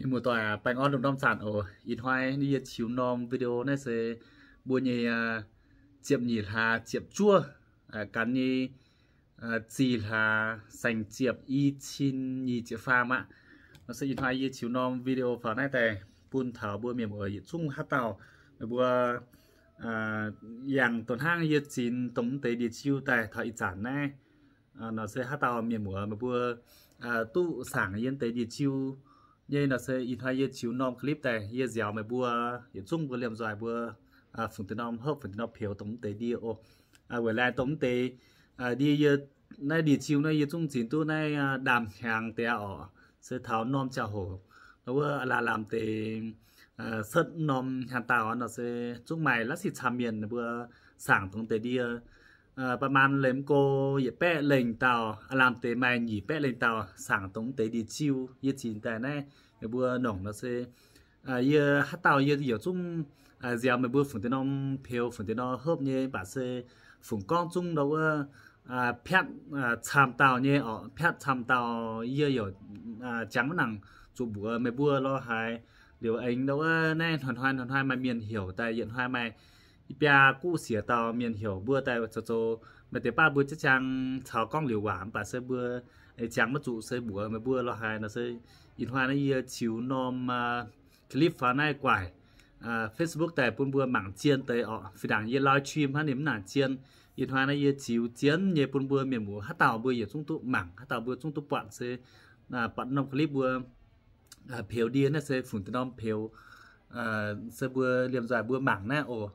Mienh muoz-doic, baengh orn lungh ndorm zanc oc. Ih hnoi yie ziux norm video naaiv se mbuo nyei ziepc nyeic hlaax ziepc juov, gan nyei zih hlaax saeng-ziepc i cin nyic ziepc faam aqv. Nor se ih hnoi yie ziux norm video faaux naaiv daaih bun taux mbuo mienh muoz yietc zungv haaix dauh meih mbuo yangh dongh hnangv yie zinx dongh mv deix ndie-ziu daaih taux ih zanc naaiv. Nor se haaix dauh mienh muoz meih mbuo duqv saangc yie deix ndie-ziu nyei nor se ih hnoi yie ziux norm clip daaih yie nziaaux meih mbuo yietc zungv mbuo liemh nzoih mbuo fungc deix norm hopv fungc deix norm peux dongh mv deix ndie oc. Weic laaix dongh mv deix ndie yie naaiv ndie-ziu naaiv yie zungv zinx duqv naaiv ndaamv-hnyangx deix aqv oc. Se taux norm ziangh hoc nor wuov lamh lamh deix setv norm hnyangx-daauh nor se zungv maaih la'sic camv mienh mbuo saangc dongh deix ndie ประมาณ leiz mv go yietc baeqv lengh dauh, lamh deix maaih nyic baeqv lengh dauh saangc dongh deix ndie-ziu yie zinx daaih naaiv meih mbuo nongc nor se yie haaix dauh yie yaac zungv nziaaux meih mbuo fungc deix norm peux fungc deix norm hopv nyei, mv baac se fungc gorngv zungv ndau wuov piatv camv dauh nyei oc. Piatv camv dauh yie yaac jangx maiv nangc zuqc mbuox meih mbuo lorz haaix. Liuz aengx ndau wuov naaiv hnoi-hnoi hnoi-hnoi maaih mienh heuc daaih, yietc hnoi maaih i biaa guv siec dauh mienh heuc mbuo daaih zoux zoux, maaih deix baav mbuo jiex jangx caux gorngv liuz waac mv baac se mbuo jangx maiv zuqc se mbuox meih mbuo lorz haaix nor se ih hnoi naaiv yie ziux norm clip faaux naaiv guaix Facebook daaih bun mbuo mangc zien deix oc. Fih ndaangc yie live stream hnangv ninh mv nangc zien. Ih hnoi naaiv yie ziux zien nyei bun mbuo mienh muoz haaix dauh mbuo yietc zungv duqv mangc, haaix dauh mbuo zungv duqv buatc se buatc norm clip mbuo peux ndie naaiv se fungc deix norm peux se mbuo liemh nzoih mbuo mangc naaiv oc.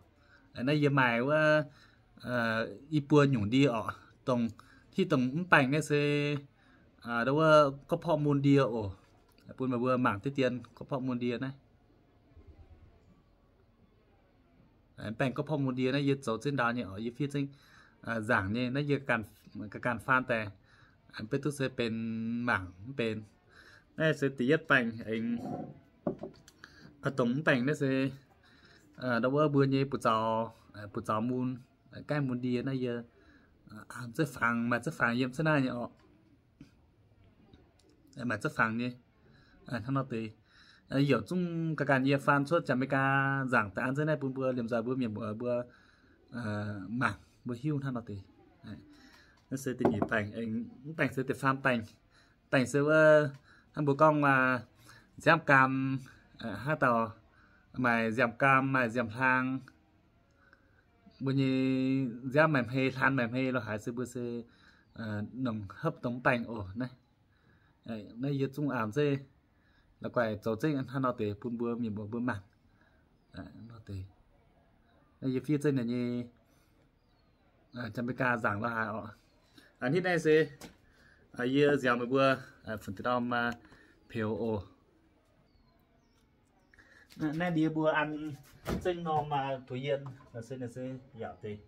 Naaiv yie maaih wuov i buo nyungc ndie oc. Dongh hitv dongh mv baengh naaiv se ndau wuov gorqv-porqv mun ndie oc. Bun meih mbuo mangc diqv dien gorqv-porqv mun ndie naaiv. Baengh gorqv-porqv mun ndie naaiv yie zoux zengv ndau nyei oc, yie fiev zengv nzaangc nyei. Naaiv yie ganh faan daaih, beiv duqv se benx mangc mv benx. Naaiv se da'yietv baengh aengx, dongh mv baengh naaiv se ndau wuov mbuo nyei buoz-zaux, buoz-zaux mun, gaengh mun ndie naaiv yie zeix fangx, maaih zeix fangx yiem zeix naaiv nyei oc. Maaih zeix fangx nyei. Hnangv nor deix, yie zungv ganh ganh yie faan cuotv Janx-Meigaa nzaangc daaih an zeix naaiv bun mbuo liemh nzoih mbuo mienh muoz mbuo mangc mbuo hiuv hnangv nor deix. Naaiv se da'nyeic baengh, mv baengh se da'faam baengh. Baengh se wuov hnangv mbuo gorngv nziaamv gaam, haaix dauh maaih nziaamv gaam maaih nziaamv hlang, mbuo nyei nziaamv maaih hmei hlan maaih hmei lorz haaix se mbuo se nongc hopv dongh mv baengh oc. Naaiv, naaiv yie zungv aamh zeiv la'guaih zoux zengv hnangv nor deix bun mbuo mienh muoz mbuo mangc. Naaiv yie fiev zengv ninh nyei Janx-Meigaa nzaangc lorz haaix oc. Hnangv naaiv se yie nziaaux meih mbuo fungc deix norm peux oc. Naaiv ndie mbuo an zengv norm tuix yien se ninh se yaac deix.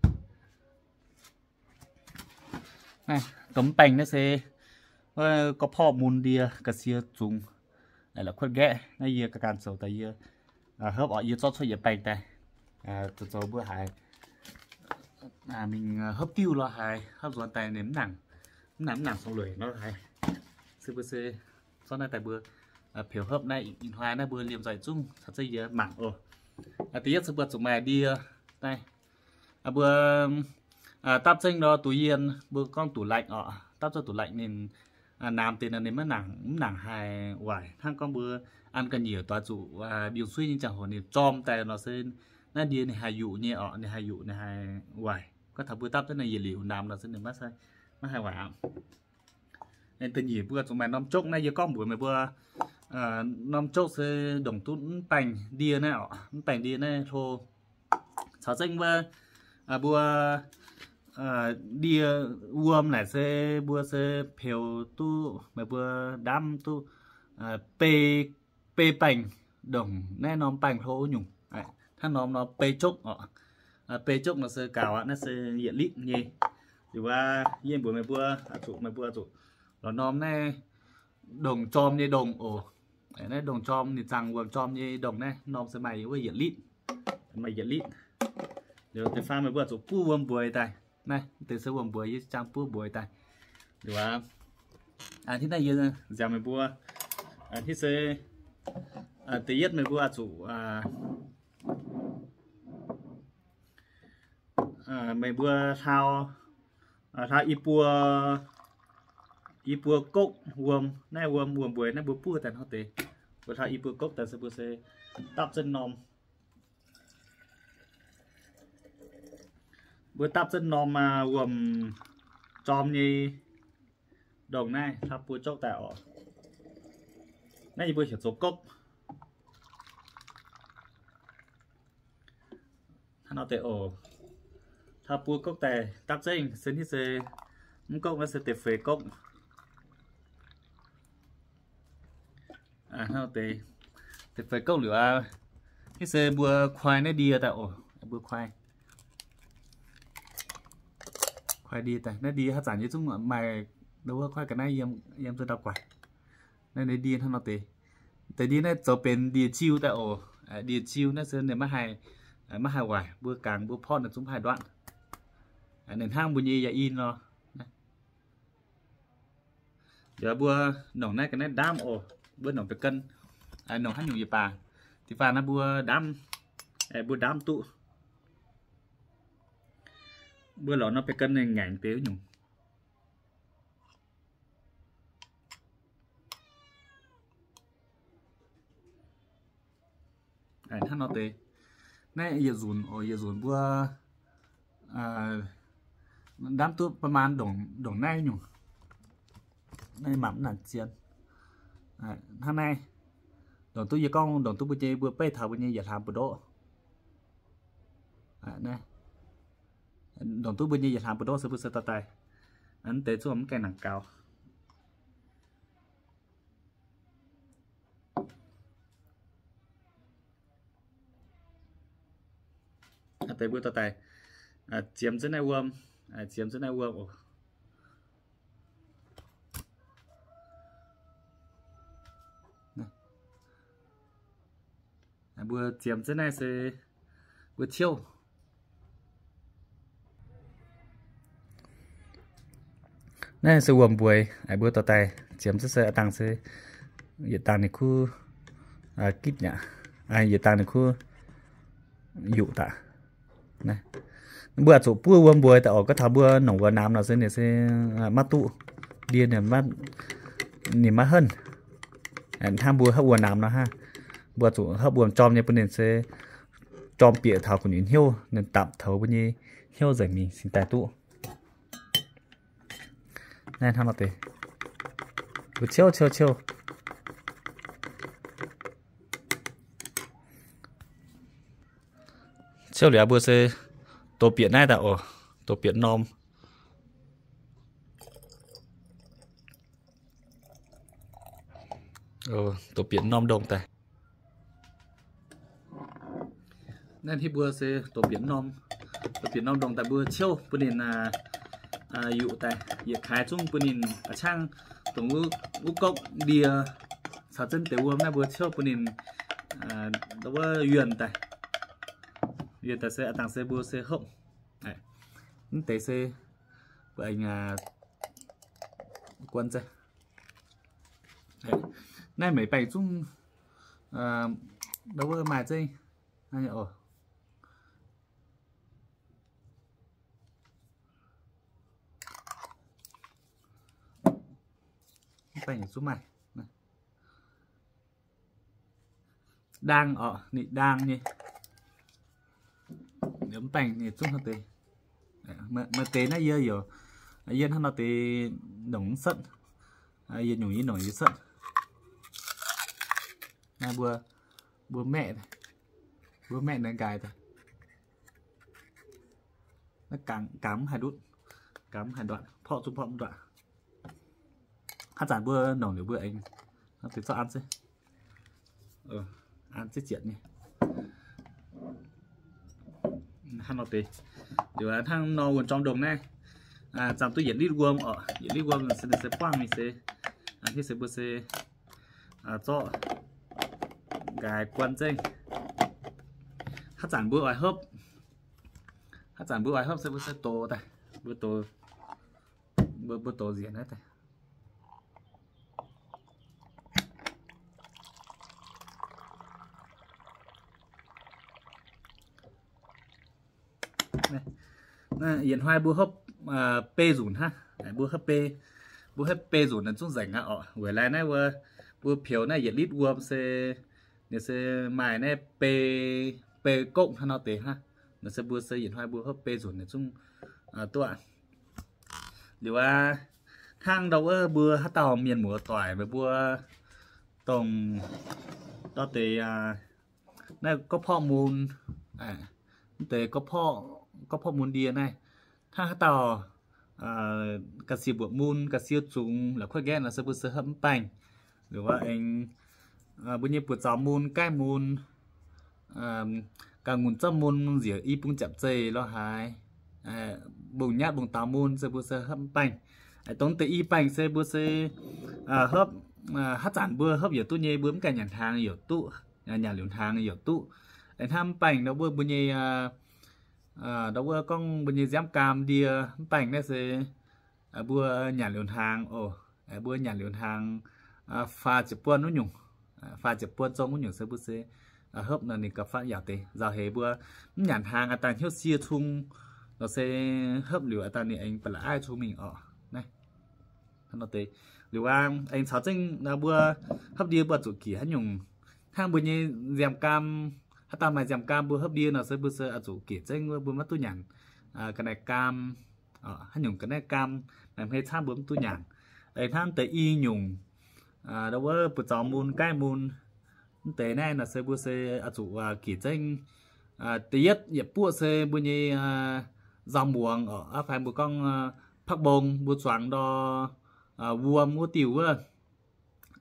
Dongh mv baengh naaiv se gorqv-porqv mun ndie ga'sie zungx, la'kuotv nqaeqv. Naaiv yie ga'ganh zoux daaih yie hopv oc, yie zorqv cuotv yietc baengh daaih zoux zoux mbuo haiz mingh hopv diuv lorz haiz hopv nzuonx daaih ninh mv nangc, mv nangc, mv nangc song lueic nor haiz. Se mbuo se zorqv naaiv daaih mbuo peux hopv naaiv, ih hnoi naaiv mbuo liemh nzoih zungv caux zengv yie mangc oc. Da'yietv se mbuo zuqc maaih ndie naaiv, mbuo dapv zengv nor duix yien, mbuo gorngv tủ lạnh oc, dapv zengv tủ lạnh ninh naamx deix nor ninh mv nangc, mv nangc haiz waaic. Hnangv gorngv mbuo an ga'nyiec doix zuqc mbiungc suiv nyei ziangh hoc ninh jorm daaih nor se naaiv ndie ninh haih yuqc nyei oc, ninh haih yuqc ninh haih waaic. Gorngv taux mbuo dapv zengv naaiv yietc liuz naamx nor se ninh maiv haih waaic aqv. Da'nyeic mbuo zuqc maaih norm jokv naaiv, yie gorngv mbuox meih mbuo, norm jokv se ndongc duqv mv baengh ndie naaiv oc, mv baengh ndie naaiv hlo. Caux zengv wuov mbuo ndie wuom naaic se mbuo se peux duqv meih mbuo ndamv duqv bei, bei baengh ndongc naaiv norm baengh hlo nyungc. Hnangv norm nor bei jokv oc. Bei jokv nor se gaux aqv, naaiv se yietc litv nyei. Liuz aqv, yie mbuox meih mbuo, zuqc meih mbuo zuqc lorz norm naaiv ndongc jorm nyei ndongc oc. Naaiv ndongc jorm, ninh zaangc wuom jorm nyei ndongc naaiv norm se maaih wuov yietc litv. Maaih yietc litv. Liuz deix faam meih mbuo zuqc buov wuom mbuox daaih. Naaiv deix se wuom mbuox, yie jangx buov mbuox daaih. Liuz aqv, hitv naaiv yie nziaaux meih mbuo, hitv se Da'yietv meih mbuo zuqc, meih mbuo hlauv, hlauv i buo, i buo gokv wuom, naaiv wuom, wuom-mbueix naaiv mbuo buov daaih hnangv deix. Mbuo hlauv i buo gokv daaih se mbuo se dapv zengv norm. Mbuo dapv zengv norm wuom-jorm nyei ndongh naaiv hlauv buo gokv daaih oc. Naaiv yie mbuo heuc zoux gokv. Hnangv nor deix oc. Hlauv buo gokv daaih dapv zengv se hnangv se mv gokv naaiv se deix feix gokv. Hnangv nor deix, deix feix gokv liuz aqv. Hnangv se mbuo koi naaiv ndie daaih oc. Mbuo koi, koi ndie daaih. Naaiv ndie haaix zanc yie zungv maaih, wuov koi ga'naaiv yiem, yiem zunv ndau guaix. Naaiv ndie hnangv nor deix. Deix ndie naaiv zoux benx ndie-ziu daaih oc. Ndie-ziu naaiv se ninh maiv haih, maiv haih waaic, mbuo gangx mbuo porv ninh zungv maiv haih nduatv. Ninh hnangv mbuo nyei yaac in nor. Yaac mbuo nongc naaiv ga'naaiv ndaamv oc. Mbuo nongc baeqc gen, nongc haaix nyungc yaac baac. Da'faanh naaiv mbuo ndaamv, mbuo ndaamv duqv. Mbuo lorz nor baeqc gen ninh ngaengc deix wuov nyungc. Hnangv nor deix. Naaiv yietc nzunc oc, yietc nzunc mbuo ndaamv duqv ประมาณ ndongc, ndongc naaiv nyungc. Naaiv mangc mv nangc zien. Hnangv naaiv, ndongc duqv yie gorngv ndongc duqv mbuo nyei, mbuo beiv taux mbuo nyei yietc hlaam mbu'ndoqv. Ndongc duqv mbuo nyei yietc hlaam mbu'ndoqv se mbuo se dorh daaih. Mv deix zungv mv gaengh nangc gaux. Deix mbuo dorh daaih ziemx zunv naaiv wuom, ziemx zunv naaiv wuom oc. Mbuo ziemx zunv naaiv se mbuo ciouv. Naaiv se wuom-mbueix, mbuo dorh daaih ziemx zunv se a'dangh se yietc dangh ninh kuv gitv nyaqc, yietc dangh ninh kuv yuqc daaih. Mbuo zuqc buov wuom-mbueix daaih oc. Gorngv taux mbuo nongc wuov namx nor se ninh se maiv duqv, ndie ninh maiv henv. Hnangv mbuo hopv wuom namx nor hnangv, mbuo zuqc hopv wuom jorm nyei bun ninh se jorm bieqc taux gu'nyuoz hnyouv, ninh dapc taux mbuo nyei hnyouv nzengc mingh cingx daaih duqv. Naaiv hnangv nor deix, mbuo ciouv ciouv ciouv. Ciouv liuz mbuo se dox bieqc naaiv daaih oc, dox bieqc norm. Dox bieqc norm ndongh daaih. Naaiv hitv mbuo se dox bieqc norm, dox bieqc norm ndongh daaih mbuo ciouv bun ninh yuqc daaih, yietc kaaix zungv bun ninh a'ciangv dongh wuov gokv ndie caux zunv deix wuom naaiv mbuo ciouv bun ninh wuov yuonh daaih. Yuonh daaih se a'dangh se mbuo se hopv. Mv deix se mbuo aengx guon zeh. Naaiv meix baengh zungv wuov maaih zengv. Baengh zungv maaih. Ndaang oc, ninh ndaang nyei. Mv baengh ninh zungv hnangv deix. Maaih deix naaiv yie yaac, yie hnangv nor deix nongc mv setv. Yie nyungc yie nongc yie setv. Naaiv mbuo, mbuo maeqv, mbuo maeqv naaiv nqaai daaih. Naaiv gangx, gangx mv haih ndutv, gangx mv haih nduatc, porqv zungv porqv mv nduatc. Haaix zanc mbuo nongc liuz mbuo aengx deix zorqv an se, an zieqv zietc nyei. Hnangv nor deix, liuz hnangv nor wuom jorm ndongh naaiv, zaamc duqv yietc litv wuom oc, yietc litv wuom se ninh se buangv mingh se, hnangv se mbuo se zorqv nqaai guan zengv. Haaix zanc mbuo oix hopv, haaix zanc mbuo oix hopv se mbuo se dox daaih, mbuo dox, mbuo, mbuo dox nziex naaiv daaih. Yietc hnoi mbuo hopv bei nzunc hnangv. Mbuo hopv bei, mbuo hopv bei nzunc naaiv zungv nzengc aqv oc. Weic laaix naaiv wuov, mbuo peux naaiv yietc litv wuom se, ninh se maaih naaiv bei, bei gokv hnangv nor deix hnangv. Naaiv se mbuo se yietc hnoi mbuo hopv bei nzunc naaiv zungv duqv. Liuz aqv, hnangv ndau wuov mbuo haaix dauh mienh muoz doic meih mbuo dongh ndau deix naaiv gorqv-porqv mun, mv deix gorqv-porqv mun ndie naaiv, hnangv haaix dauh ga'sie mbuoqc mun, ga'sie zungx, la'kuotv nqaeqv nor se mbuo se hopv mv baengh. Liuz aqv, aengx mbuo nyei buoz zaux mun, gaiv mun, ga'ngunc zorqv mun nziec i bung ziepc zeih lorz haaix, mbong nyatv mbong daaux mun se mbuo se hopv mv baengh. Dongh deix i baengh se mbuo se hopv, haaix zanc mbuo hopv yaac duqv nyei, mbuo mv gaengh nyanc hnaangx yaac duqv, nyanc liuz hnaangx yaac duqv. Hnangv mv baengh ndau wuov mbuo nyei, ndau wuov gorngv mbuo nyei nziaamv gaam ndie mv baengh naaiv se mbuo nyanc liuz hnaangx oc. Mbuo nyanc liuz hnaangx faah ziepc buonc wuov nyungc, faah ziepc buonc zong wuov nyungc se mbuo se hopv nor ninh gauh fatv yaauc deix. Nzauh heix mbuo mv nyanc hnaangx aqv dangh hnyouv sie cung nor se hopv liuz aqv dangh ninh aengx ba'laqc aiv cung mingh oc. Naaiv liuz aqv, aengx caux zengv mbuo hopv ndie mbuo zuqc gec haaix nyungc, hnangv mbuo nyei nziaamv gaam, haaix dauh maaih nziaamv gaam mbuo hopv ndie nor se mbuo se oix zuqc gec zengv wuov mbuo maiv duqv nyanc ga'naaiv gaam, haaix nyungc ga'naaiv gaam, maaih hmei camv mbuo mv duqv nyanc. Hnangv deix i nyungc, ndau wuov buoz zaux mun, gaiv mun, mv deix naaiv nor se mbuo se oix zuqc gec zengv. Da'yietv yietc buoqv se mbuo nyei nzau muangx oc, fai mbuo gorngv ผักบง mbuo zuangx ndor wuom wuov diuh wuov.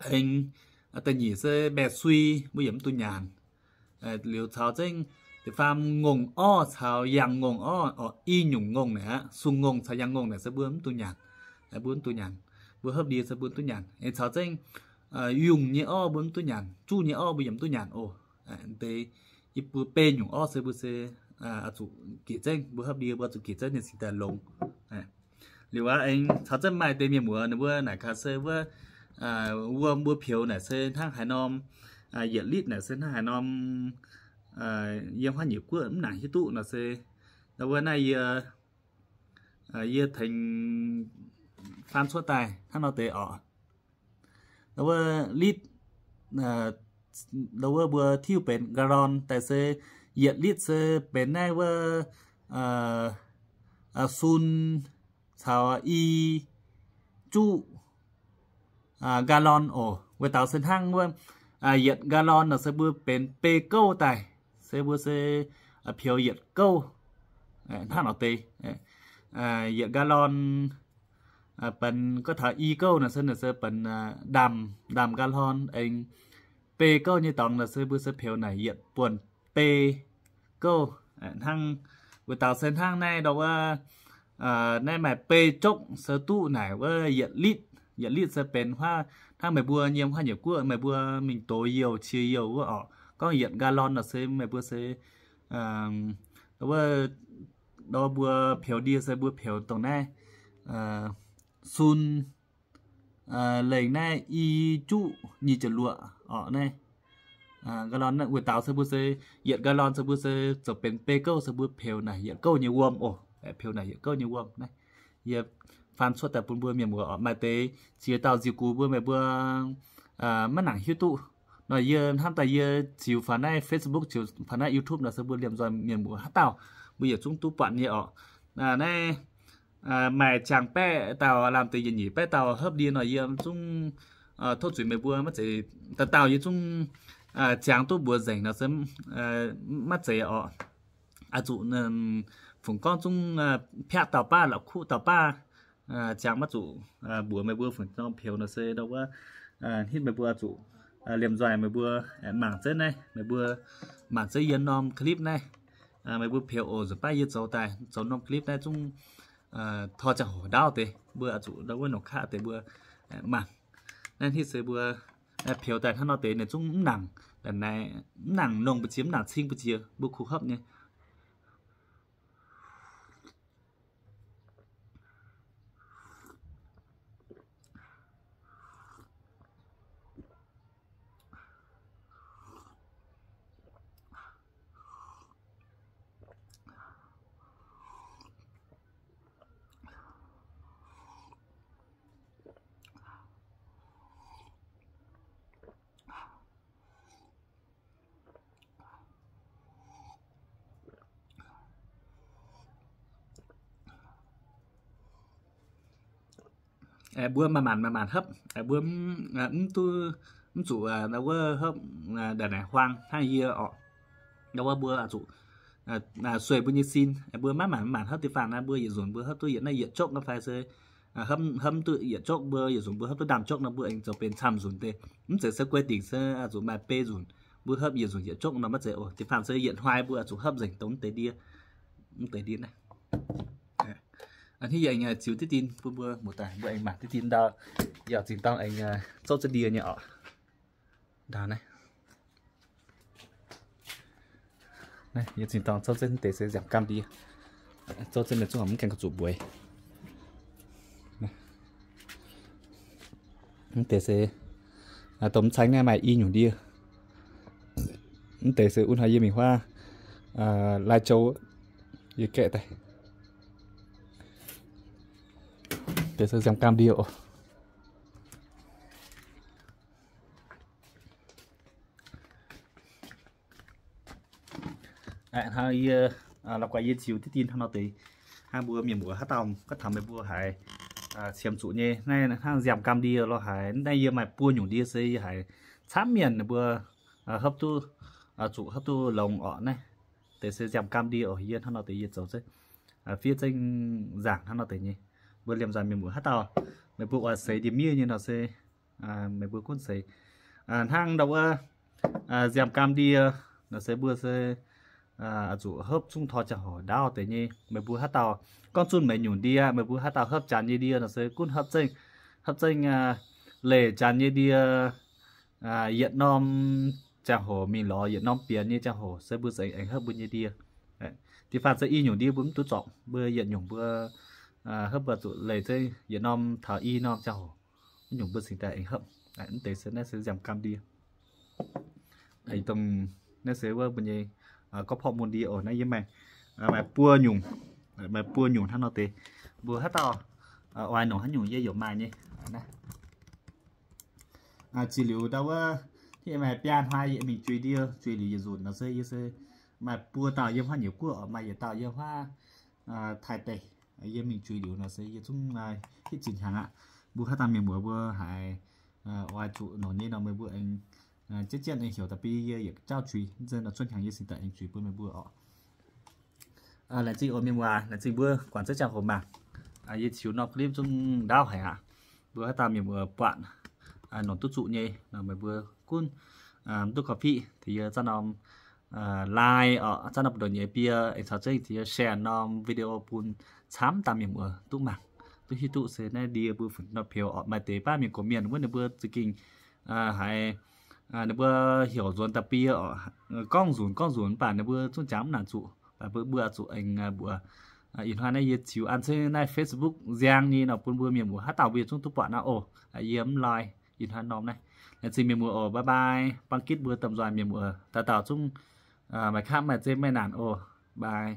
Aengx da'nyeic se baeqc sui mbuo yaac mv duqv nyanc. Liuz caux zengv da'faam ngongh orv caux yangh ngongh orv oc, i nyungc ngongh naaic aqv, sung ngongh caux yangh ngongh naaic se mbuo mv duqv nyanc. Mbuo mv duqv nyanc, mbuo hopv ndie se mbuo mv duqv nyanc. Aengx caux zengv yungh nyei orv mbuo mv duqv nyanc, juqv nyei orv mbuo yaac mv duqv nyanc oc. Deix i buo bei nyungc orv se mbuo se oix zuqc gec zengv, mbuo hopv ndie mbuo zuqc gec zengv ninh cingx daaih longx. Liuz aqv, aengx caux zengv maaih deix mienh muoz ninh mbuo naaic gaax se wuov wuom mbuo peux naaic se hnangv haaix norm, yietc litv naaic se hnangv haaix norm, yiem haaix nyungc guoqv mv nangc hiuv duqv nor se, wuov naaiv yie, yie tengx faan cuotv daaih hnangv nor deix oc. Wuov litv, wuov mbuo tiuv benx gallon daaih se yietc litv se benx naaiv wuov sun caux i juqv gallon oc. Weic daux se hnangv wuov yietc gallon nor se mbuo benx bei gouv daaih, se mbuo se peux yietc gouv hnangv nor deix. Yietc gallon benx gorngv taux i gouv nor se, nor se benx ndaamv, ndaamv gallon. Aengx bei gouv nyei dorngx nor se mbuo se peux naaic yietc buonc bei gouv hnangv. Weic daux se hnangv naaiv ndau wuov, naaiv maaih bei jokv se duqv naaic wuov yietc litv. Yietc litv se benx huaav hnangv meih mbuo yiem haaix nyungc guoqv meih mbuo mingh dox youh qiex youh wuov oc. Gorngv yietc gallon nor se meih mbuo se wuov, ndau mbuo peux ndie se mbuo peux dongh naaiv sun lengh naaiv i juqv nyic ziepc luoqc oc naaiv. Gallon naaiv weic daux se mbuo se yietc gallon se mbuo se zoux benx bei gouv se mbuo peux naaic yietc gouv nyei wuom oc. Peux naaic yietc gouv nyei wuom naaiv. Yie faan cuotv daaih bun mbuo mienh muoz oc. Maaih deix ziex dauh nziux gux mbuo meih mbuo maiv nangc hiuv duqv nor, yie hnamv daaih yie ziux faaux naaiv Facebook, ziux faaux naaiv YouTube nor se mbuo liemh nzoih mienh muoz haaix dauh mbuo yietc zungv duqv buatc nyei oc. Naaiv maaih ziangh baeqv dauh, lamh deix yietc nyeic baeqv dauh hopv ndie nor yie zungv tov zuiz meih mbuo maiv zeiz, dauh dauh yie zungv ziangh duqv mbuox nzengc nor se maiv zeiz oc. Zuqc fungc gorngv zungv piaqv dauh baav, la'kuqv dauh baav, ziangh maiv zuqc mbuox meih mbuo fungc norm peux nor se ndau wuov hnitv meih mbuo zuqc liemh nzoih meih mbuo mangc zeiv naaiv, meih mbuo mangc zeiv yie norm clip naaiv. Meih mbuo peux oc, nzunc baav yie zoux daaih zoux norm clip naaiv zungv tor ziangh hoc ndaauv deix mbuo zuqc ndau wuov nongc kaqv deix mbuo mangc. Naaiv hnitv se mbuo peux daaih hnangv nor deix ninh zungv mv nangc, mv nangc nongh mbu'ziex, mv nangc cing mbu'ziex, mbuo kuh hopv nyei. mbuo manc-manc manc-manc hopv, mbuo mv duqv, mv zuqc wuov hopv ndaaih naaic huaang hnangv yie orqc. Ndau wuov mbuo zuqc sueih mbuo nyei sin, mbuo maiv manc-manc hopv deix faanh naaiv, mbuo yietc nzunc mbuo hopv duqv yietc naaiv yietc jokv nor fai se hopv mv duqv yietc jokv, mbuo yietc nzunc mbuo hopv duqv ndaamv jokv nor, mbuo aengx zoux benx camv nzunc deix. Mv zeiz se 规定 se zuqc maaih beiv nzunc mbuo hopv yietc nzunc yietc jokv nor, maiv zeiz oc. Deix faanh se yietc hnoi mbuo zuqc hopv nzengc dongh mv deix ndie. Mv deix ndie naaiv. Hnangv yie aengx ziux diqv dien bun mbuo muoz-doic, mbuo aengx mangc diqv dien ndau, yaac zinh dorng aengx zouv zengv ndie nyei orqc. Ndau naaiv, naaiv yie zinh dorng zouv zengv deix se nziaamc gamh ndie. Zouv zengv mienh zungv mv gaengh gauh zuqc mbueix. Mv deix se dongh mv caeng naaiv maaih i nyungc ndie. Mv deix se wuov hnoi yie mingh huaav Lai Châu, yie gaeqv daaih. Deix se nziaamc gamh ndie oc. Hnangv yie la'guaih yie ziux diqv dien hnangv nor deix, hnangv mbuo mienh muoz haaix dauh gorngv taux meih mbuo haiz qiemx zuqc nyei naaiv hnangv nziaamc gamh ndie lorz haaix, naaiv yie maaih buo nyungc ndie se yie haiz camv mienh ninh mbuo hopv duqv, zuqc hopv duqv longx orqc naaiv. Deix se nziaamc gamh ndie oc. Yie hnangv nor deix yie zoux fiev zengv nzaangc hnangv nor deix nyei. Mbuo liemh nzaangc mienh muoz haaix dauh, meih mbuo oix seix ndie-miev nyei nor se meih mbuo gunv seix. Hnangv ndau wuov nziaamc gamh ndie nor se mbuo se zuqc hopv zungv tor ziangh hoc ndaauv deix nyei. Meih mbuo haaix dauh gorngv zunh meih nyungc ndie, meih mbuo haaix dauh hopv janx nyei ndie nor se gunv hopv zengv, hopv zengv leih janx nyei ndie yietc norm ziangh hoc mingh lorz yietc norm bienx nyei ziangh hoc se mbuo za'gengh aengx hopv mbuo nyei ndie. Da'faanh se i nyungc ndie mbuo mv duqv zorpc, mbuo yietc nyungc mbuo hopv mbuo zuqc leih zengv yietc norm taux i norm ziangh hoc, i nyungc mbuo cingx daaih aengx hopv. Mv deix se naaiv se nziaamc gamh ndie. Dongh naaiv se wuov mbuo nyei gorqv-porv mun ndie oc. Naaiv yie maaih, maaih buo nyungc, maaih buo nyungc hnangv nor deix. Mbuo haaix dauh oix nongc haaix nyungc yie yaac maaih nyei. Ziex liuz ndau wuov, yie maaih biaa hnoi yie mingh juix ndie, juix liuz yietc nzunc nor se yie se maaih buo dauh yiem huaav Nyeic Guoqv, maaih yietc dauh yiem huaav Taiv deic. Yie mingh juix liuz nor se yie zungv hitv zuqc hnyangx aqv. Mbuo haaix dauh mienh muoz mbuo haiz oix zuqc nongc nyei nor meih mbuo aengx jienv jienv aengx heuc da'bie yie yietc jauv juix. Mv zeiz nor cuotv hnyangx yie cingx daaih aengx juix bun meih mbuo oc. Laengz zingh oc mienh muoz, laengz zingh mbuo guangc zengv ziangh hoc mangc. Yie ziux norm clip zungv ndaauv haic aqv. Mbuo haaix dauh mienh muoz buatc nongc duqv zuqc nyei nor meih mbuo gunv mv duqv korv-fiqv tengx yie zaah norm like oc, zaah norm buoz-ndoqv nyeiz bie, aengx caux zengv tengx yie share norm video bun camv dauh mienh muoz duqv mangc, duqv hiuv duqv se naaiv ndie mbuo funx nor peux oc. Maaih deix baav mienh gox mienh wuov ninh mbuo za'gengh haiz ninh mbuo heuc nzuonx da'bie oc, gorngv nzunc gorngv nzunc mv baac ninh mbuo zungv jangx mv nangc zuqc, mv baac mbuo zuqc aengx mbuox ih hnoi naaiv yie ziux an zengv naaiv Facebook nziang nyei nor bun mbuo mienh muoz haaix dauh mbuo yietc zungv duqv buatc naaiv oc. Yie mv lai ih hnoi norm naaiv. Laengz zingh mienh muoz oc, bye bye. Bang gitv mbuo domh nzoih mienh muoz dauh dauh zungv maaih kapv maaih zeiv maaih naanc oc. Bye.